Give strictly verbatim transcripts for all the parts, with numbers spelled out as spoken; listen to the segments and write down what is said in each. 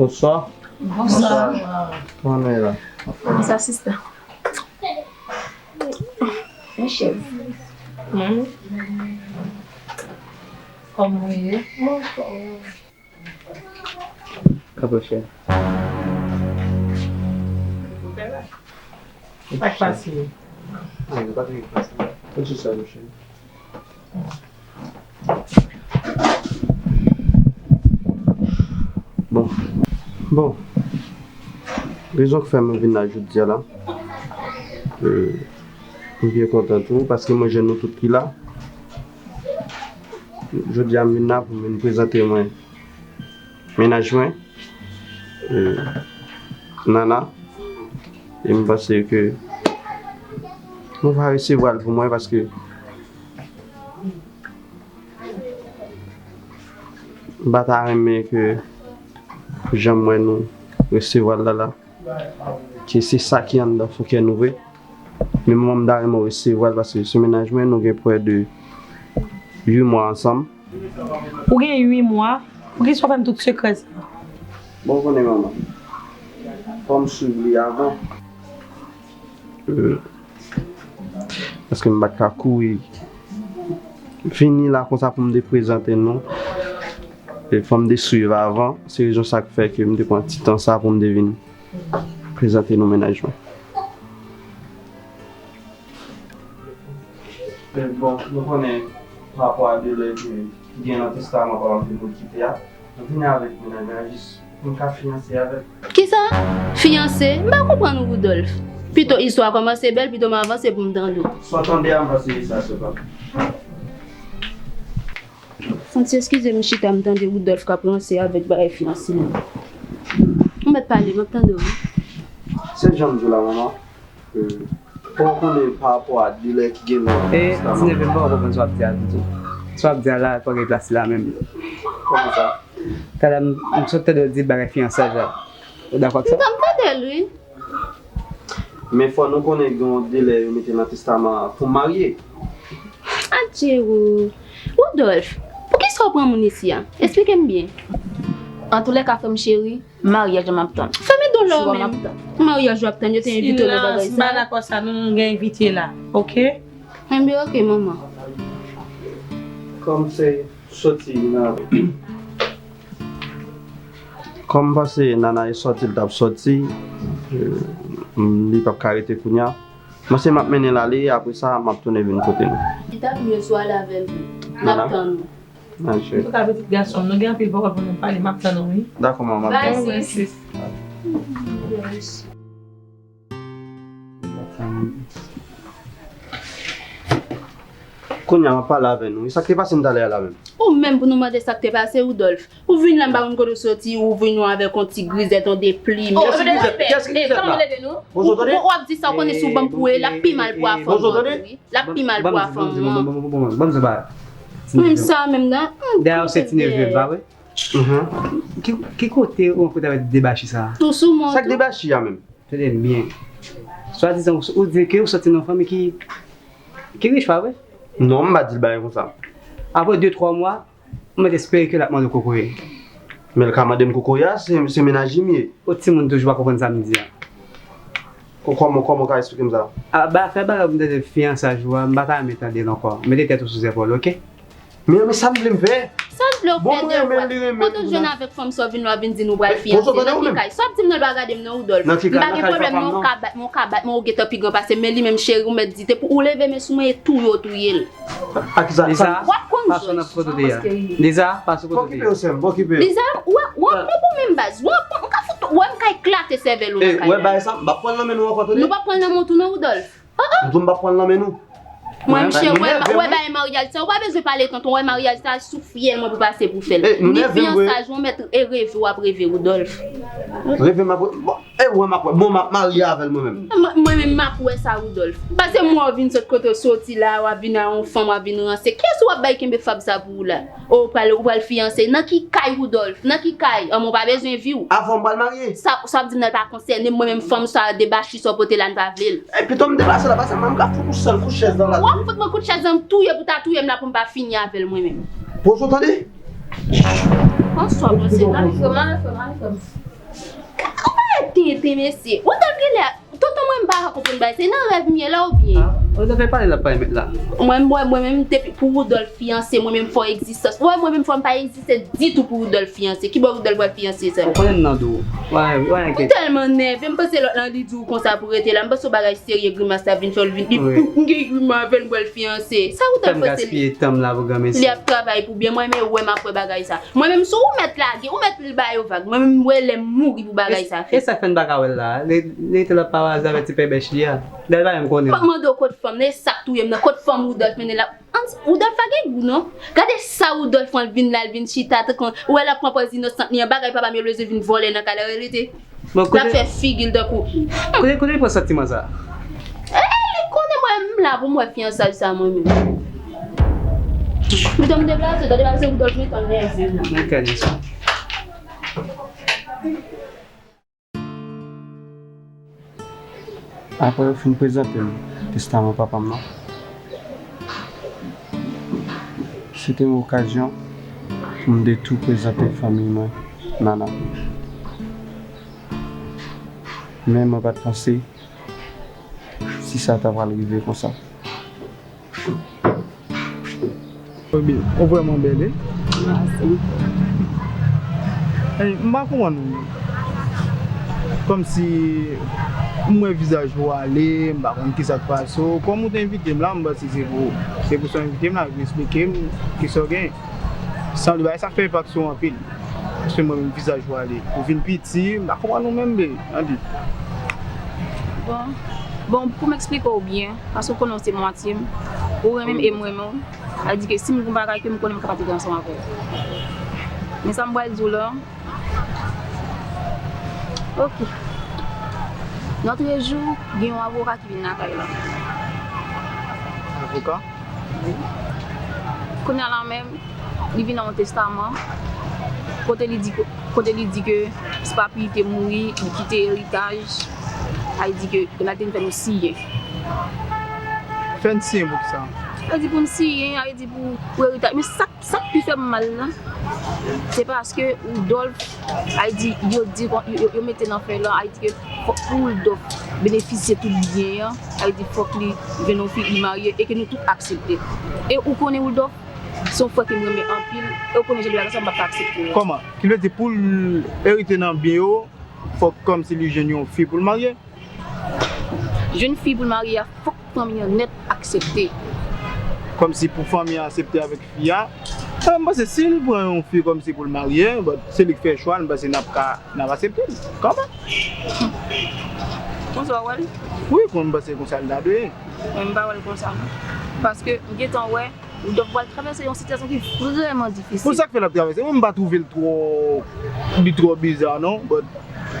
Bonswa. Bonswa. Kòman nou ye la? Bonswa, sista. Yon chèz. Kòman w ye? Kanpe, chèz. Sa k pase? Anyen, pa gen ki pase. Mwen jis sa, chèz. Bon. Bon. Rezon k fè mwen vin la jodi a la. Euh, m byen kontan tou, paske mwen jwenn nou tout ki la. Jodi a m vin la pou m vin prezante mwen mennaj mwen, euh, Nana. E m panse ke nou va resevwa l pou mwen, paske m pa ta renmen ke jan m wè nou resevwa l la la, ke se sa ki anndan fon kè nou vre. Men mwen, m ta renmen w resevwa l, paske se mennaj mwen, nou gen prè de uit mwa ansanm. Ou gen uit mwa? Poukisa w fè m tout sekrè sa? Bon, ou konnen manman. Fò m swiv li avan. Euh, paske m pa t ka kouri vini la konsa pou m te prezante nou. E fò m te swiv avan. Se rezon sa k fè ke m te pran ti tan sa pou m te vin prezante nou mennaj mwen. E bon, nou konnen pa rapò a de lè ke ki gen nan testaman papa m te pou l kite a. Mwen vini avèk mennaj mwen an jis pou m ka fiyanse avè l. Kisa? Fiyanse? M pa konprann ou, Woudòlf. Pito istwa a kòmanse bèl, pito m avanse pou m tande w. Sa w tande a, m panse se sa sèlman. Santi, eskize m, chita, m tande Woudòlf k ap ranse avèk bagay fiyanse la. Ou mèt pale, m ap tande w, wi. Se jan m di w la, manman. Fò w konnen pa rapò a dilè ki gen nan testaman. E, Tineve, m pa konprann sa w ap di a ditou. Sa w ap di a la, pa gen plas li la menm. Kòman sa? Talè a, m, m sot tande w di bagay fiyansaj la. Ou dakò ak sa? M t ap tande l, wi. Men fò nou konnen gen yon dilè yo mete nan testaman an pou m marye. Adje, Wo-, Woudòlf, poukisa w pran moun isi a? Esplike m byen. Antoulèka, frè m cheri, maryaj la m ap tann. Fèmen do la w menm. Maryaj w ap tann, yo te envite w nan bagay sa. Silans, m pa dakò sa, nou, nou gen envite la, oke? Enben, oke, manman. Kòm se soti nan, kòm m panse Nana e sòti, l t ap sòti, euh, m, li p ap ka rete kounye a. M panse m ap mennen l ale, apre sa, m ap tounen vin kote nou. Li t ap mye si w ale avè l tou. N ap tann ou. Antouka, pitit gason m, nou gen anpil pawòl pou nou pale, m ap tann ou, wi. Dakò, manman. Bye, sis. Kounye a, m ap pale avè nou. E sa k te pase m talè a la menm? Ou menm pou nou mande sa k te pase, Woudòlf. Ou vin la, m pa konn kote w soti, ou vin nou avèk yon ti grizèt, yon de plim. Oh, kiyès ki grizèt? Kiyès ki grizèt la? Ou, ou ap di sa w konnen sou banm pou e, l ap pi mal pou afè w, wi. L ap pi mal pou afè w. Ban m di w bagay. Menm sa, menm nan. Dayè, se ti neve m, pa vre? Ki, ki kote ou rankontre avèk debachi sa a? Tou sou mwen tou. Sa k debachi a menm? Tande m byen. Swadizan, ou, ou di ke ou soti nan fanmi ki, ki rich, pa vre? Non, m pa di l bagay konsa. Apre de, twa mwa, ou mèt espere ke l ap mande w kokoye. Men l ka mande m kokoye a, se, se mennaj li m ye. Ou timoun toujou pa konprann sa m di a. Ko-, kòman, kòman w ka eksplike m sa? A, ba, afè bagay m tande fiyansaj ou a, m pa ta renmen tande l ankò. Mete tèt ou sou zèpòl, oke? Men, men sa m vle m fè. Sa l vle w fè de vwa? Kote w jwenn avèk fanm sa w vin la w vin di nou pral fiyanse? Nan ki kay? Sa w ap di m nan, l pa gade m non, Woudòlf. M pa gen pwoblèm non, w ka bat mwen, w ka bat mwen, ou gentan pi gran pase m, men li menm cheri, ou mèt di, te pou ou leve men sou mwen e touye w touye l. W ap konn jòj. Liza, pa sou kote w te ye. Liza, w ap pran pou menm baz. W ap pran, m ka fout, w wè m ka eklate sèvèl ou nan kay la. Wè bagay sa, m p ap pran l nan men nou ankò, tande. Nou p ap pran l nan men w tou non, Woudòlf. M di w m p ap pran l nan men nou. Mwen, msye, wè, wè bagay maryaj sa, ou pa bezwen pale tonton, wè maryaj sa, sou fyèl mwen pou pase pou fè l. Ni fiyansaj, ou mèt e reve w ap reve, Woudòlf. Reve m ap, bon, e wè m ap wè, bon, m ap marye avè l mwen menm. Mwen, mwen menm, m ap wè sa, Woudòlf. Paske m wè w vin sot kote w soti la, w ap vin a yon fanm, w ap vin ranse. Kiyès ou ap bay kenbe fab sa pou ou la? O, ou pral, ou pral fiyanse. Nan ki kay, Woudòlf? Nan ki kay? Anmwe, ou pa bezwen vi w. Avan m pral marye. Sa, sa w ap di m nan, l pa konsène m. Mwen menm, fanm sa, debachi sa w pote la, m pa vle l. E pito m deplase la, pase m ka fout ou sèl kout chèz nan la. W ap fout mwen kout chèz nan, m touye pou ta touye m la pou m pa fini avè l mwen menm. Poze w tande. Bonswa, bonswa. Mari frè m, mari frè m, mari frè m. Ete mesye, Woodolph genlè, tonton mwen m pa ka konprann bagay, se nan rèv m ye la oubyen? Ah, Woodolph e pale l ap pale mèt la. Mwen, mwen, mwen menm, depi pou Woodolph fiyanse, mwen menm fò egzistans. Wè, mwen menm fò m pa egziste ditou pou Woodolph fiyanse. Kibò Woodolph pral fiyanse sa? Ou konnen m nan do. Wè, wè, enkyèt. Ou tèlman nève, m panse lòt lan li di w konsa pou rete la. M panse w bagay serye, grimas la vin fè w vin. Li, wi. M gen grimas avè l, m pral fiyanse. Sa Woodolph panse li? Fè m gaspiye tan m la pou granmesi. Li ap travay pou byen, mwen menm wè m ap wè bagay sa. Mwen menm, si w mèt lage, ou mèt ba yo vag. Mwen menm, m wè lè m mouri pou bagay sa fèt. E sa k fè n pa ka wè l la a? Li, li te la pa waze avè ti pèbèch li a. Dayè, li pa menm konnen m. Mwen mande w kot fanm nan, e sa k touye m nan. Kot fanm Woodolph mennen l la? Ann, Woodolph pa gen gou, non. Gade sa Woodolph pran, l vin la, l vin chita, tankou, ou wè l ap pran pòz inosant li an, bagay papa m yo bezwen vin vòlè nan kay la, rete. Bon, l ap fè figi l tankou. Kote, kote li pran santiman sa? E, li konnen mwen, m la pou m wè fiyansay sa mwen menm. Metan m deplase, tande bagay se Woodolph metan m nève la. Mwen kè di sa. Apre yo fin prezante m testaman papa m nan, se te yon okazyon pou m de tou prezante fanmi mwen Nana. Men mwen pa t panse si sa ta pral rive konsa. Ou vrèman bèl, wi. Mèsi. Ey, m pa konprann ou. Kòmsi m wè vizaj ou ale, m pa konn kisa k pase w. Kòm ou te envite m la, m panse se pou, se pou sa w envite m la, pou eksplike m kisa w gen. Sanble bagay sa fè enpak sou ou anpil. Paske mwen menm vizaj ou ale. Ou vin piti, m pa konprann ou menm, baby. Ann di. Bon, bon, pou m eksplike w byen, paske w konnen w se mwatye m, ou renmen m e m renmen w, sa vle di ke si m gen yon bagay ke m konnen m ka pataje ansanm avè w. Men sa m pral di w la, ok. Nan trèz jou, gen yon avoka ki vin lakay la. Avoka? Kounye a la menm, li vin ak yon testaman, kote li di ke, kote li di ke si papi te mouri, li kite eritaj, sa vle di ke, ke l te fè nou siyen. Fè n siyen pou kisa? Sa vle di pou n siyen, sa vle di pou, pou eritaj. Men sa, sa k pi fè m mal la, se paske Woodolph, sa vle di, yo di, yo, yo, yo mete nan fè la, sa vle di ke fòk pou Woodolph benefisye tout byen an, sa vle di fòk li jwenn yon fi, li marye, e ke nou tout aksepte. E ou konnen Woodolph, se yon frè ke m renmen anpil, e w konnen jan de bagay sa, m p ap ka aksepte yo. Kòman? Ki vle di pou l erite nan byen yo, fòk kòmsi li jwenn yon fi pou l marye? Jwenn fi pou l marye a, fòk fanmi an nèt aksepte. Kòmsi pou fanmi an aksepte avèk fi a? E, m panse si l pran yon fi kòmsi pou l marye, but se li k fè chwa l, m panse n ap ka, n ap aksepte l. Kòman? Konsa w wè l? Wi, kon m panse konsa l ta dwe ye. Mwen, m pa wè l konsa, non. Paske m gentan wè Woodolph pral travèse yon sitiyasyon ki vrèman difisil. Bon, sa k fè l ap travèse? Mwen, m pa twouve l twò, li twò biza, non. But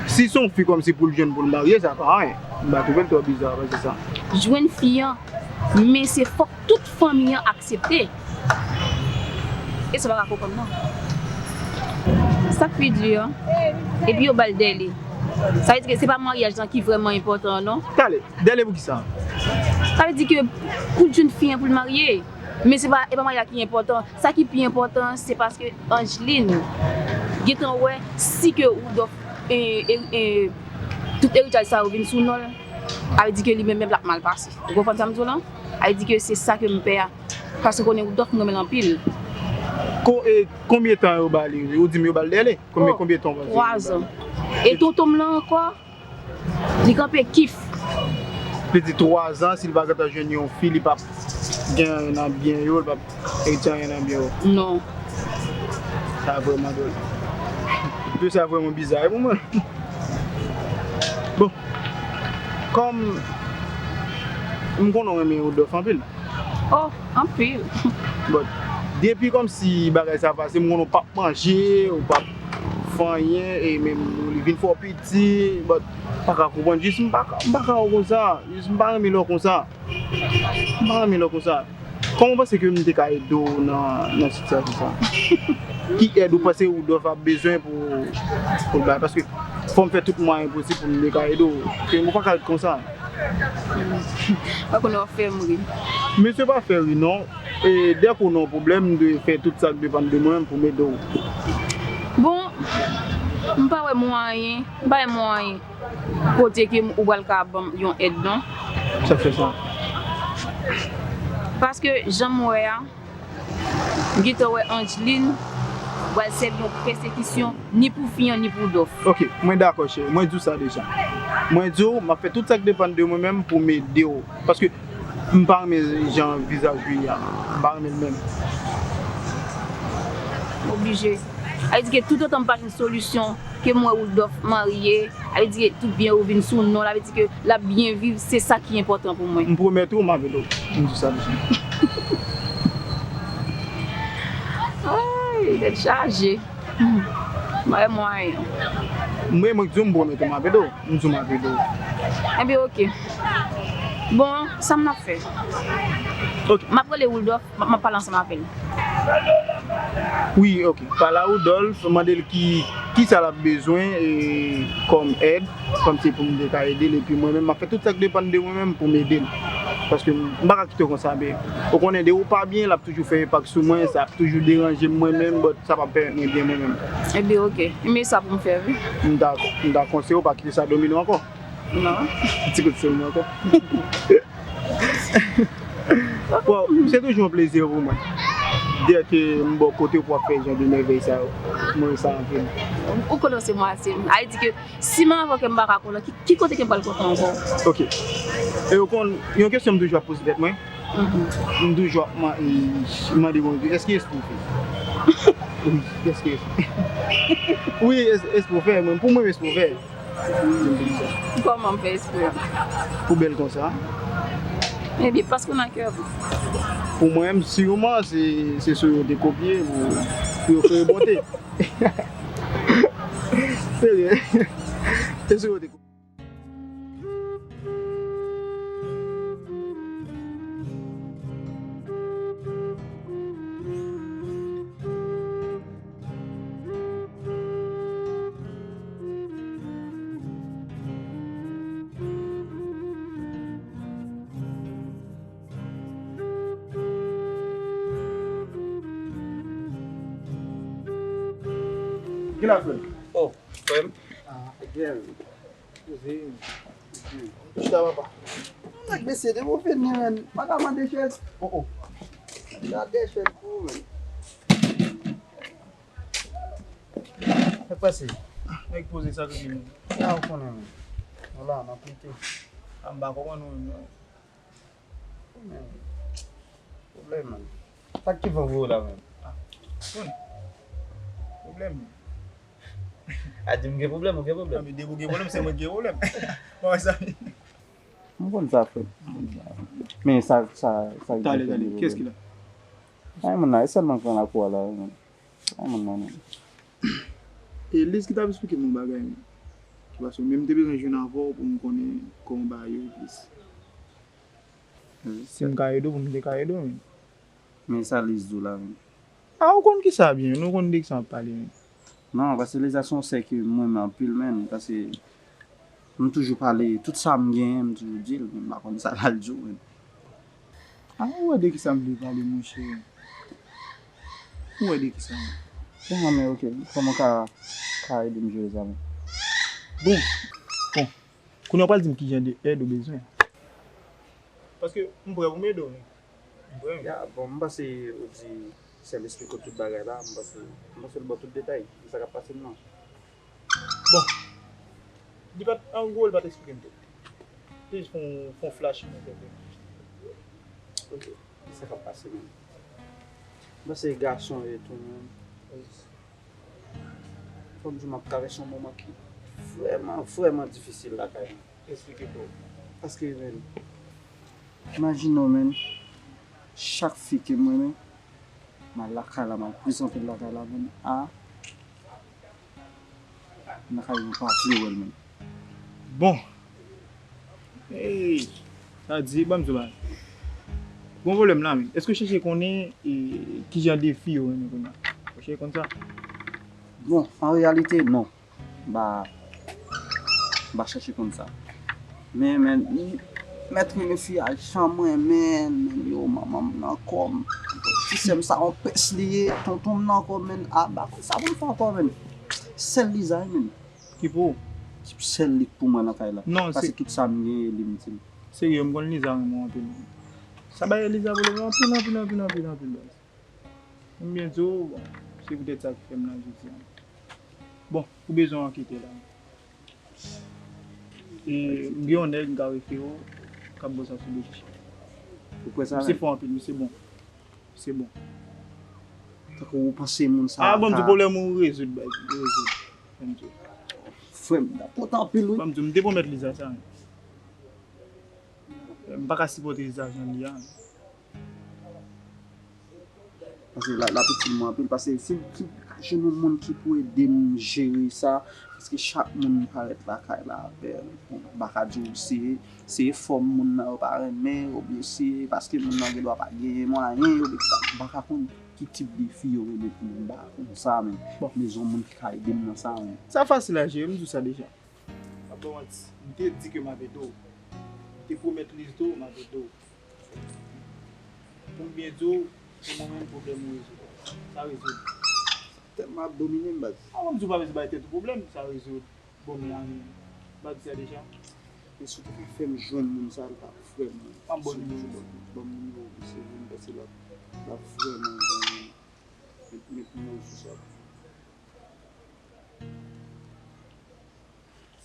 si se yon fi kòmsi pou l jwenn pou l marye, sa pa anyen. M pa twouve l twò biza, pa se sa. Jwenn fi an, men se fòk tout fanmi an aksepte. E sa pa ka konprann, non. Sa k pi di an, epi yo ba l dèle. Sa vle di ke se pa maryaj lan ki vrèman enpòtan, non. Talè, dèle pou kisa? Sa vle di ke pou l jwenn fi an pou l marye. Men se pa, e pa maryaj ki enpòtan. Sa ki pi enpòtan, se paske Angeline gentan wè si ke Woodolph, e, e, e, tout eritaj sa yo vin sou non l, sa vle di ke li menm, menm l ap mal pase. Ou konprann sa m di w lan? Sa vle di ke se sa ke m pè a. Paske konnen Woodolph, m renmen l anpil. Ko-, e, konbyen tan yo ba li? Ou di m yo ba l dèle? Konbyen, oh, konbyen tan w panse yo ba li? Twa zan. E tonton m lan ankò, li kanpe kif. Li di twa zan, si l pa gentan jwenn yon fi, li p ap gen anyen nan byen yo, li p ap retire anyen nan byen yo. Non. Sa vrèman dwòl. Epi sa vrèman biza pou mwen. Bon, kòm m konnen w renmen Woodolph anpil. Oh, anpil. But, depi kòmsi bagay sa pase, m konnen w p ap manje, ou p ap fè anyen, e menm li vin fè w piti, but, m pa ka konprann, jis m pa ka, m pa ka wè w konsa, jis m pa renmen lè w konsa. M pa renmen lè w konsa. Kòman w panse ke m te ka ede w nan, nan sitiyasyon sa? Ki èd ou panse Woodolph ap bezwen pou, pou l bay? Paske fò m fè tout mwayen posib pou m te ka ede w. Ke m pa ka ret konsa. Ou konnen w ap fè m ri. Mesye pa fè ri non. E dèk ou nan yon pwoblèm, m dwe fè tout sa k depann de mwen pou m ede w. Bon, M pa wè mwayen, m pa wè mwayen kote ke m- ou pral ka ban m yon èd non. Sa fè sa? Paske jan m wè a, m gentan wè Angeline pral sèvi yon pèsekisyon ni pou fi an ni pou Dòf. Ok, mwen dakò cheri, mwen di w sa deja. Mwen di w, m ap fè tout sa k depann de mwen menm pou m ede w. Paske m pa renmen jan vizaj ou ye a. M pa renmen l menm. Oblije. Sa vle di ke toutotan m pa jwenn solisyon, ke m wè Woodolph marye, sa vle di ke tout byen yo vin sou non l, sa vle di ke l ap byen viv, se sa ki enpòtan pou mwen. M pwomèt ou, m avèk ou. M di sa deja. Ay, tèt chaje. M pa wè mwayen. Mwen, mwen k di w m pwomèt ou m ap ede w. M di w m ap ede w. Enben, oke. Bon, sa m ap fè? Ok. M ap rele Woodolph, m ap, m ap pale ansanm avè l. Wi, ok. Pale a Woodolph, mande l ki, ki sa l ap bezwen e, kòm èd, kòm se pou m te ka ede l, epi mwen menm, m ap fè tout sa k depann de mwen menm pou m ede l. Paske m, m pa ka kite w konsa, men ou konnen, de ou pa byen, l ap toujou fè enpak sou mwen, sa ap toujou deranje m mwen menm, but sa p ap pèmèt mwen byen mwen menm. Ebyen, oke. Men sa pou m fè, wi. M ta, m ta konseye w pa kite sa domine w ankò. Non. Ti kout sou mwen ankò. Bon, se toujou yon plezi pou mwen. Dèyè ke m bò kote w pou w ap fè jan de mèvèy sa yo. Mwen renmen sa anpil. Ou konnen se mwen, se m. Sa vle di ke si m avè w ke m pa ka kontan, ki, ki kote ke m pral kontan ankò? Ok. E ou konn, yon kesyon m toujou ap poze tèt mwen. Mhm. M toujou ap man- mande Bondye, èske espre w fè? Wi, èske espre? Wi, es- espre w fè, mwen, pou mwen, espre w fè. Kòman m fè espre? Pou bèl konsa. Ebyen, paske w nan kè m. Pou mwen menm, siman, se, se sou yo te kopye pou, pou yo kreye bonte. Serye. Se sou yo te kopye. Ki la, frè m? Oh, frè m. Ah, gen. Poze. Chita, papa. Nèg mesye, depi w vini, menn, pa ka mande chèz. Oh, oh. Gade chèz pou ou, menn. Sa k pase? Nèg poze sa, tout moun. Sa ou konnen, menn. Vwala, m ap lite. Ah, m pa konprann ou, menn. Men, pwoblèm, man. Sa k te voye w la menm? Ah, bon. Pwoblèm. A di m gen pwoblèm, ou gen pwoblèm. Ah, men depi w gen pwoblèm, se mwen ki gen pwoblèm. Bon, sa. M konn sa, frè. Men sa, sa, sa ki Talè, talè. Kiyès ki la? Ay, moun nan, e sèlman k nan lakou a la, men. Ay, moun nan, men. E Liz ki t ap eksplike m yon bagay, men. Paske mwen, m te bezwen jwenn avè w pou m konnen kòman bagay yo ye plis. Si m ka ede w, pou m te ka ede w, men. Men sa Liz di w la, men. A, ou konn kisa byen, nou konn de kisa m ap pale, men. Non, paske Liz la se yon sè ke m renmen anpil, men. Paske m toujou pale, tout sa m genyen, m toujou di l, men m pa konn sa l al di w, men. A, ou wè de kisa m vle pale, monchè. Ou wè de kisa m. Bon, men, ok, kòman w ka, ka ede m jere sa, men? Bon, bon. Kounye a w pral di m ki jan de èd ou bezwen. Paske m prè pou m ede w, wi. M prè, wi. Ya, bon, m panse ou di sè l esplike w tout bagay la, m panse, m panse l ba w tout detay de sa k ap pase m nan. Bon, li pa t, an gwo, li pa t esplike m tout. Li jis fè yon, fè yon flash mwen, kèlke. Ok, sa k ap pase menm? M panse gason yo tou menm. Fò m di w, m ap travèse yon moman ki vrèman, vrèman difisil lakay mwen. Eksplike pou w. Paske, men, imajine w, men, chak fi ke m renmen, m al lakay la, m al prezante l lakay la, men, a, nan kay yo pa vle wè l, men. Bon. Ey, sa di, ban m di w bagay. Gon pwoblèm la, men. Èske w chèche konnen, e, ki jan de fi yo renmen kounye a? Ou chèche konn sa? Bon, an reyalite, non. M pa, m pa chèche konn sa. Men, men, mèt renmen fi a jan m renmen l, men yo, manman m nan kò m. Ti sè m sa yon pès li ye, tonton m nan kò m, men, a, m pa konn sa pou m fè ankò, men. Sèl Liza wi menm. Ki pou ou? Sèl li k pou mwen nan kay la. Non, paske tout sa m genyen li m di m. Serye, m konn Liza renmen w anpil. Sa bay Liza pwoblèm anpil, anpil, anpil, anpil, anpil, baz. M byen di w, bon, se poutèt sa ki fè m la jodi a. Bon, ou bezwen w kite la. E, m gen yon nèg m ka refere w, k ap ba w sa sou do ti chen. Ou kwè sa menm? Misye fò anpil, misye bon. Misye bon. Tankou ou panse moun sa a ka... Ah, bon, m di pwoblèm ou rezoud, baz, ou rezoud. Bon, m di w. Frè m, m ta kontan anpil, wi. Bon, m di w, m te pwomèt Liza sa, men. M pa ka sipòte Liza jan li a. Paske l ap itil mwen anpil. Paske si, si jwenn yon moun ki pou ede m jere sa, paske chak moun parèt lakay la avè l. Bon, m pa ka di w se, se fòm moun nan yo pa renmen, oubyen se paske moun nan gendwa pa genyen mwayen, oubyen sa. M pa ka konn ki tip de fi yo renmen pou moun, m pa ka konn sa, men bon, men se yon moun ki ka ede m nan sa, men. Sa fasil a jere, m di w sa deja. M ap ba w manti. M te di ke m ap ede w. M te pwomèt Liz tou, m ap ede w. Pou m byen di w, pou mwen menm, pwoblèm ou rezoud. Sa rezoud. Tèlman ap domine m, baz. A, mwen m di w pa bezwen bay tèt ou pwoblèm, sa rezoud. Bon, m la menm. M pa di sa deja. Men si w te ka fè m jwenn moun sa, l t ap vrèman... M ap ba w nimewo. Si w te ban m nimewo misye, m panse l ap, l ap vrèman, vrèman met, met mo sou sa.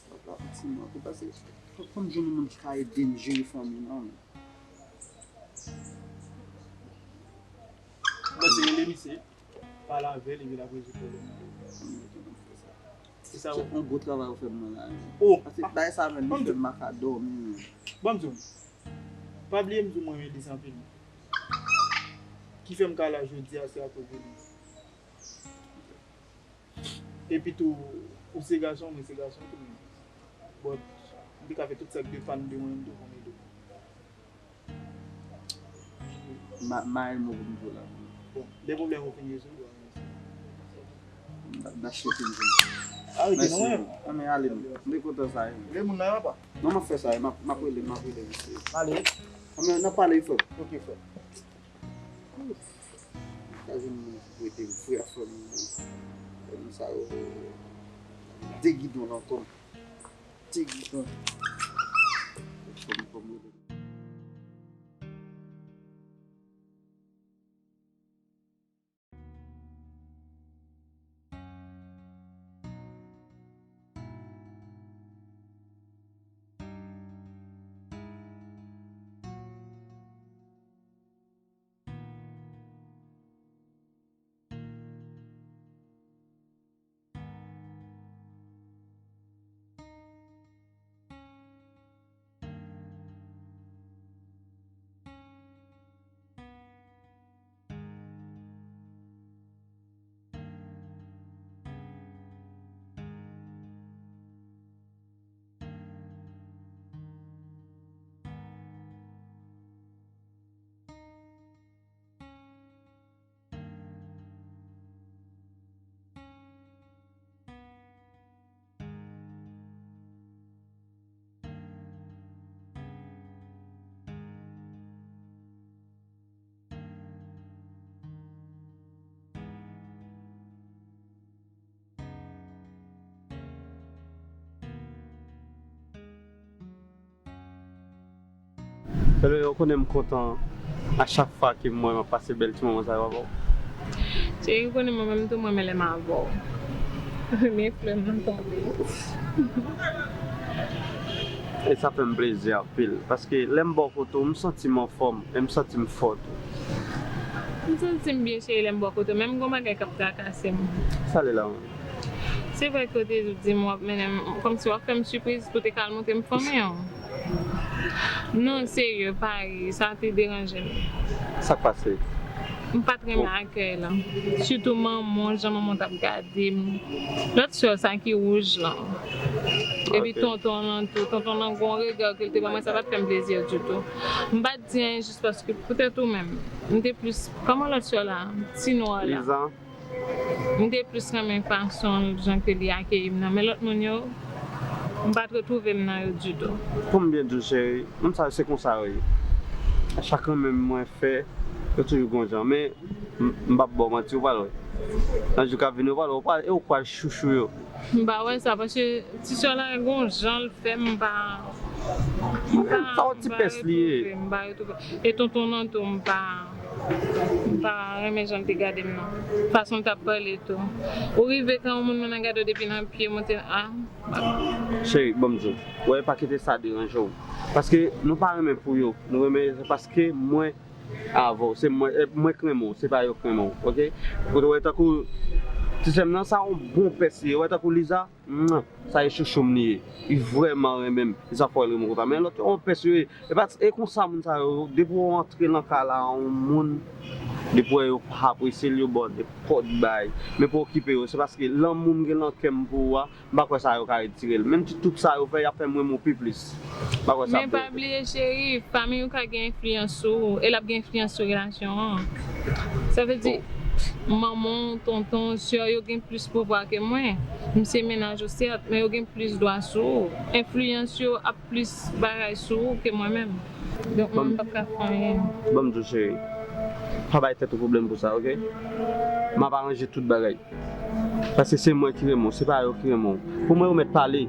Sa pa piti non, pou pase. Fò, fò m jwenn yon moun ki ka ede m jere fanmi m nan, men. Mwen se rele misye, pale avè l, epi l ap rezoud pwoblèm nan. Se sa ou... Se yon gwo travay ou fè pou mwen la, men. Oh! Pase bagay sa menm, li fè m pa ka dòmi, men. Bon, m di w, pa bliye m di w mwen renmen Liz anpil. Ki fè m ka la jodi a, se akoz de li. Epi tou, ou se gason, mwen se gason tou, men. But, m te ka fè tout sa k depann de mwen menm tou pou m ede w. Ma, ma yon mo pou m di w la. Bon, lè pwoblèm ou fin rezoud, w a renmen sa. N a, n a chita fin rezoud. Ah, rete nan mwen. Mèsi. Ann ale, non. M te kontan sa, wi. Lè moun nan yo pa. Non, m ap fè sa, wi. M ap, m ap rele, m ap rele misye. Ale. Ann, n ap pale, frè m. Ok, frè. Ka jwenn moun ki pou ede m, frè fanmi m nan. Fanmi sa yo de gidon nan kò m. De gidon. Fanmi, fanmi. Bèl bebe, ou konnen m kontan a chak fwa ke m wè m ap pase bèl ti moman sa yo avè w. Cheri, ou konnen mwen menm tou, mwen renmen lè m avè w. Men flè m nan tonbe. E sa fè m plezi anpil, paske lè m bò kote w, m santi m anfòm, e m santi m fò tou. M santi m byen, cheri, lè m bò kote w, men m gon bagay k ap trakase m. Sa l ye la menm? Se vre ke w te di m w ap mennen m, kòmsi w ap fè m sipriz pou w te ka al montre m fanmi w. Non, serye, pa ri, sa te deranje m. Sa k pase? M pa t renmen akèy la. Sitou manman w, jan manman w t ap gade m. Lòt sè w sa ki wouj lan. Epi tonton lan tou. Tonton lan gon rega ke l te ban mwen, sa pa t fè m plezi ditou. M pa t di anyen jis paske poutèt ou menm. M te plis, kòman lòt sè w la? Ti nwa la. Liza. M te plis renmen fason jan ke li akeyi m nan, men lòt moun yo, m pa t retwouve m nan yo ditou. Pou m byen di w, cheri, moun sa yo se konsa yo ye. Chak renmen mwen fè, yo toujou gon jan, men m, m p ap ba w manti, ou pral wè. Nan jou k ap vini, ou pral, ou pral, e ou pral chouchou yo. M pa wè sa, paske ti sè la gen yon jan l fè m, m pa, m pa, sa yon ti m pa pès li ye. Retwouve, m pa retwouve. E tonton nan tou, m pa, m pa renmen jan l te gade m nan. Fason l t ap pale tou. Ou rive kan yon moun nan gade w depi nan pye monte, a, m pa konn. Cheri, ban m di w. Wè, pa kite sa deranje w. Paske nou pa renmen pou yo. Nou renmen se paske mwen avè w. Se mwen, e, mwen k renmen w, se pa yo k renmen w, oke? Ou te wè tankou ti sè m nan, sa yon bon pès li ye. Ou wè tankou Liza, mwa, sa e chouchou m li ye. Li vrèman renmen m. E sa fè w renmen konsa. Men lòt yo, yon pès yo ye. E pa, e konsa moun sa yo, depi w antre nan kay la, yon moun, depi w wè yo pa apresye l, yo ba w nenpòt bay. Men pa okipe yo, se paske lanmou m gen nan kè m pou ou a, m pa kwè sa yo ka retire l. Menm ti tout sa yo fè, y ap fè m renmen w pi plis. M pa kwè sa ap. Men pa bliye, cheri, fanmi ou ka gen enfliyans sou ou, e l ap gen enfliyans sou relasyon an. Sa vle di, manman w, tonton w, sè w, yo gen plis pouvwa ke mwen. M se mennaj ou, sèt, men yo gen plis dwa sou ou. Enfliyans yo ap plis bagay sou ou ke mwen menm. Donk, mwen, m p ap ka fè anyen. Ban m di w, cheri, pa bay tèt ou pwoblèm pou sa, oke? M ap aranje tout bagay. Paske se mwen ki renmen w, se pa yo ki renmen w. Pou mwen, ou mèt pale,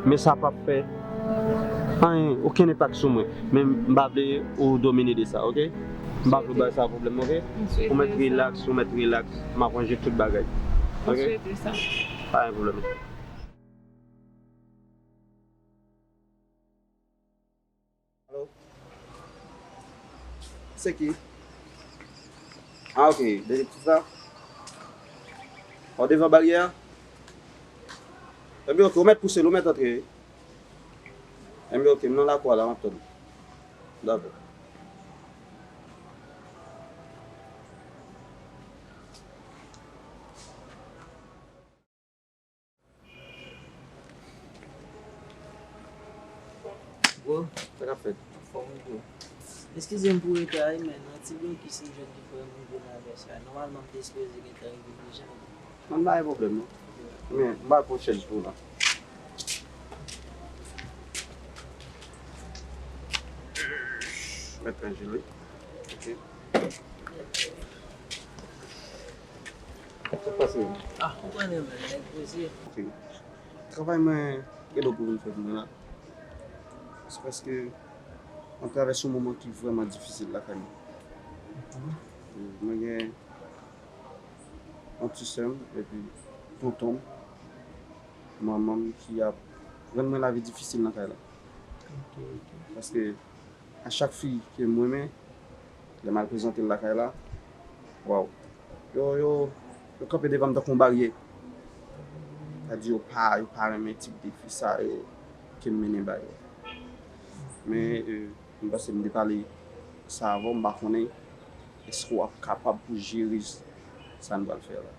men sa p ap fè anyen, okenn enpak sou mwen. Men m pa vle ou domine de sa, oke? M pa vle w bay sa pwoblèm, oke? Ou mèt rilaks, ou mèt rilaks. M ap ranje tout bagay. Oke? M swete sa. Pa gen pwoblèm. Alo? Se ki? Ah, ok. Detektif la? Ou devan baryè a? Ebyen, ok. Ou mèt pouse l, ou mèt antre, wi. Ebyen, ok. M nan lakou a la, m ap tann ou. Dakò. Bro, sa k ap fèt? Anfòm wi, bro. Eskize m pou reta a wi, men nan ti blokis m jwenn ki frè m rive nan adrès la. Nòmalman, m te sipoze gentan rive deja. Non, pa gen pwoblèm, non. Men, m ba w yon chèz pou w la. Mèt tranjil, wi. Ok. Sa k pase? Ah, ou konnen, men, nèg poze. Ok. Travay mwen, gen lòt pou vin fè pou mwen la. Se paske mwen travèse yon moman ki vrèman difisil lakay mwen. Mwen gen yon ti sè m, epi tonton m, manman m ki ap rann mwen lavi difisil nan kay la. Ok, ok. Paske a chak fi ke m renmen, lè m al prezante l lakay la, waw, yo, yo, yo kanpe devan m tankou yon baryè. Sa di yo pa, yo pa renmen tip de fi sa yo ke m mennen ba yo. Men, e, m panse m te pale sa avè w, m pa konnen èske w ap kapab pou jere sa n pral fè la.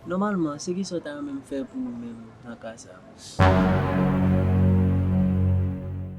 Nòmalman, se kisa w ta renmen m fè pou ou menm nan ka sa a?